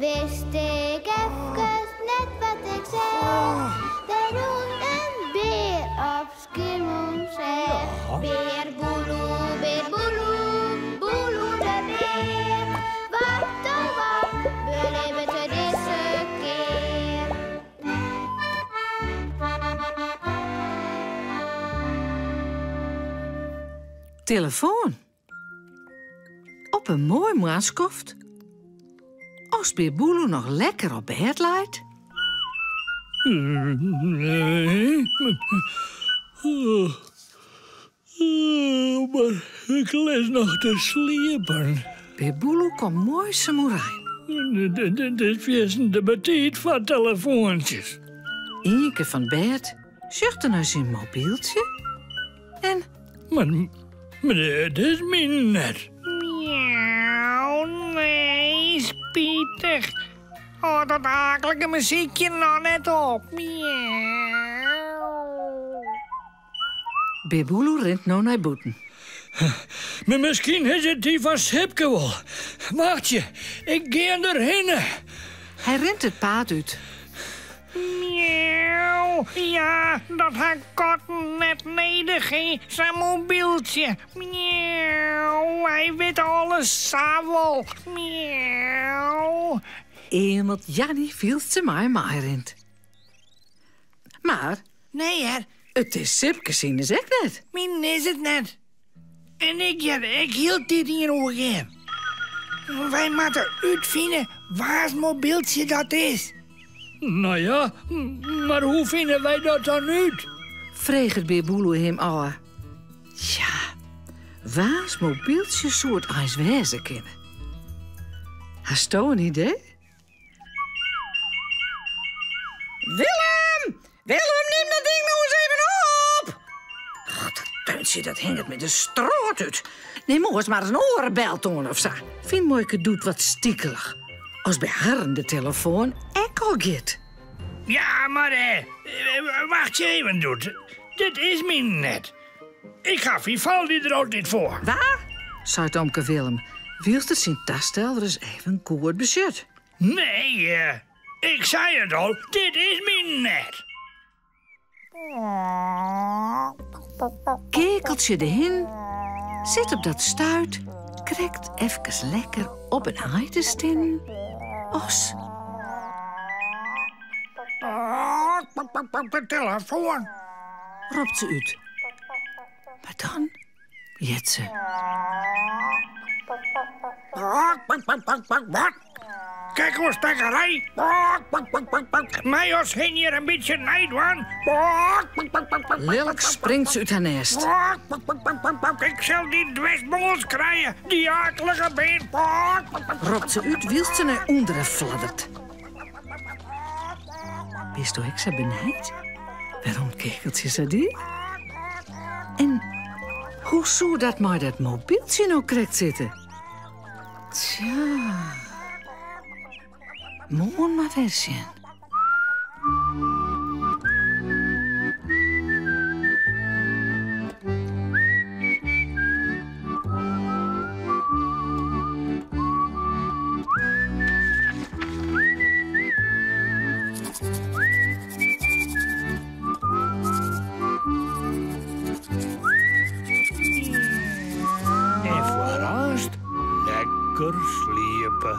Wist ik efkes net wat ik seach. Der rûn in bear op Skiermûntseach. Bear Boeloe, bear Boeloe, Boeloe de bear. Wat oh wat belibbet er dizze kear? Telefoan. Op in moai moarnskoft, as Bear Boeloe noch lekker op bêd leit. Mar ik lis noch te sliepen. Bear Boeloe komt muoisum oerein. Dit is fierstente betiid foar telefoantsjes. Ienkear fan 't bêd sjocht er nei syn mobyltsje en. Mar, mar dit is myn net. Miauw, nee, spitich. Oh, dat aaklike muzykje noch net op. Miauw. Bear Boeloe rint no nei bûten. Mar miskien is it dy fan Sipke wol. Wachtsje, ik gean derhinne. Hy rint it paad út. Miauw, ja, dat ha katten net nedich, hè, sa'n mobyltsje. Miauw, wy witte alles sa wol. Miauw. Eamelt Janny wylst se mei him meirint. Mar. Nee hear. It is Sipke sines ek net. Myn is it net. En ik hear ek hieltyd ien oergean. Wy moatte útfine wa's mobyltsje dat is. No ja, mar hoe fine wy dat dan út? Freget Bear Boeloe him ôf. Tsja, wa's mobyltsje soe it eins wêze kinne? Hasto in idee? Willem! Willem, nim dat ding no ris even op! Och, dat deuntje dat hinget my de strôt út. Nim oars mar ris in oare beltoan of sa. Fynt muoike Doet wat stikelich as by harren de telefoan ek al giet. Ja, mar eh, wachtsje even, Doet. Dit is myn net. Ik ha Vivaldi der altyd foar. Wa? seit omke Willem, wylst er syn tastel ris even goed besjocht. Nee, ik sei it al, dit is myn net. Keakeltsje de hin sit op dat stuit krekt efkes lekker op in aai te stinnen as. Telefoan! Ropt se út. Mar dan heart se. Wat? Kekkelspekkerij? My as hin hjir in bytsje neidwaan? Lilk springt se út har nêst. Ik sil dy dwersbongels krije, dy aaklige bern. Ropt se út wylst se nei ûnderen fladdert. Bisto ek sa benijd wêrom't Keakeltsje sa die? En hoe soe dat mei dat mobyltsje no krekt sitte? Tsja, moarn mar wer sjen. En foarearst lekker sliepe.